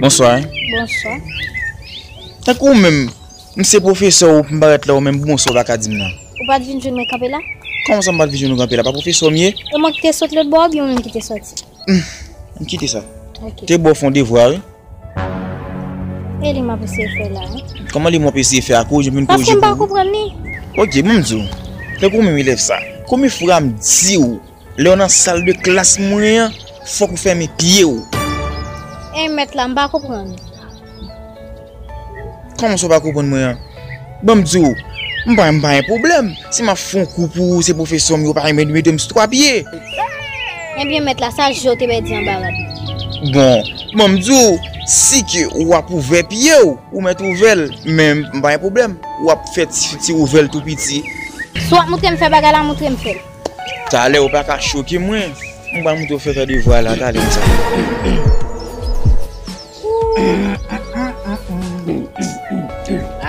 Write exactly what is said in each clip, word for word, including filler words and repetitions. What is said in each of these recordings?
Bonswa. Bonswa. Tankou ou menm, m se pwofesè w, m parèt la, ou menm bonswa w pa ka di m nan. Ou pa t vin jwenn mwen kanpe la? Kòman sa m pa t vin jwenn ou kanpe la? Pa pwofesè w m ye? E mwen ki te sot lòt bò oubyen ou menm ki te sòti? Hmm, m kite sa. Ok. Te ba w fè yon devwa, wi. E li m ap eseye fè la, wi. Kòman li m ap eseye fè a korije, m vin korije pou ou? Paske m pa konprann li. Ok, bon, m di w. Tankou ou menm elèv sa. Konbyen fwa m di w, lè w nan sal de klas mwen an, fòk ou fèmen pye w? E mèt la, m pa konprann. Kòman sa w pa konprann mwen an? Ban m di w, m pa, m pa gen pwoblèm. Si m ap fè yon kou pou ou, se pwofesè w m ye, ou pa ka mete m sou twa pye. Ebyen, mèt la, sa je w te pèdi anba rad. Bon, ban m di w, si ke w ap ouvè pye w, ou mèt ouvè l, men m pa gen pwoblèm. W ap fè ti, ti ouvè l tou piti. Si w ap montre m fè bagay la, montre m fè l. Talè, ou pa ka choke mwen. M pral montre w fè, fè devwa la, talè konsa.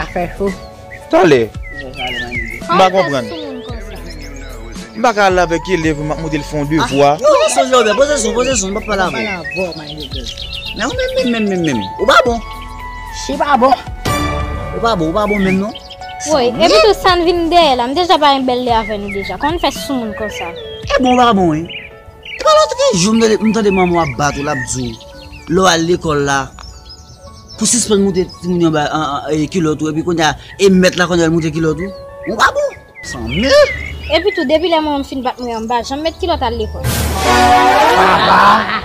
Afè cho. Talè. M pa konprann. M pa ka al avèk elèv, m ap montre l fè yon devwa. Poze sou, Jòbè, poze sou, poze sou, m p ap pale avè w. Men ou menm, menm, menm, menm, menm. Ou pa bon. Si pa bon. Ou pa bon, ou pa bon menm non. Woy, epi tou sa n vin dèyè la, m deja pa gen bèl lè avè nou deja. Kòman n fè sou moun konsa? E bon, ou pa bon, wi. E pa lòt jou, m tande, m tande manman w ap bat ou, l ap di w, lè w al lekòl la, pou sispann moute timoun yo anba, an, an, e, kilòt ou, epi kounye a, e mèt la kounye a l moute kilòt ou. Ou pa bon. San mil. Epi tou, depi lè manman m fin bat mwen an, m pa janm met kilòt al lekòl. Papa!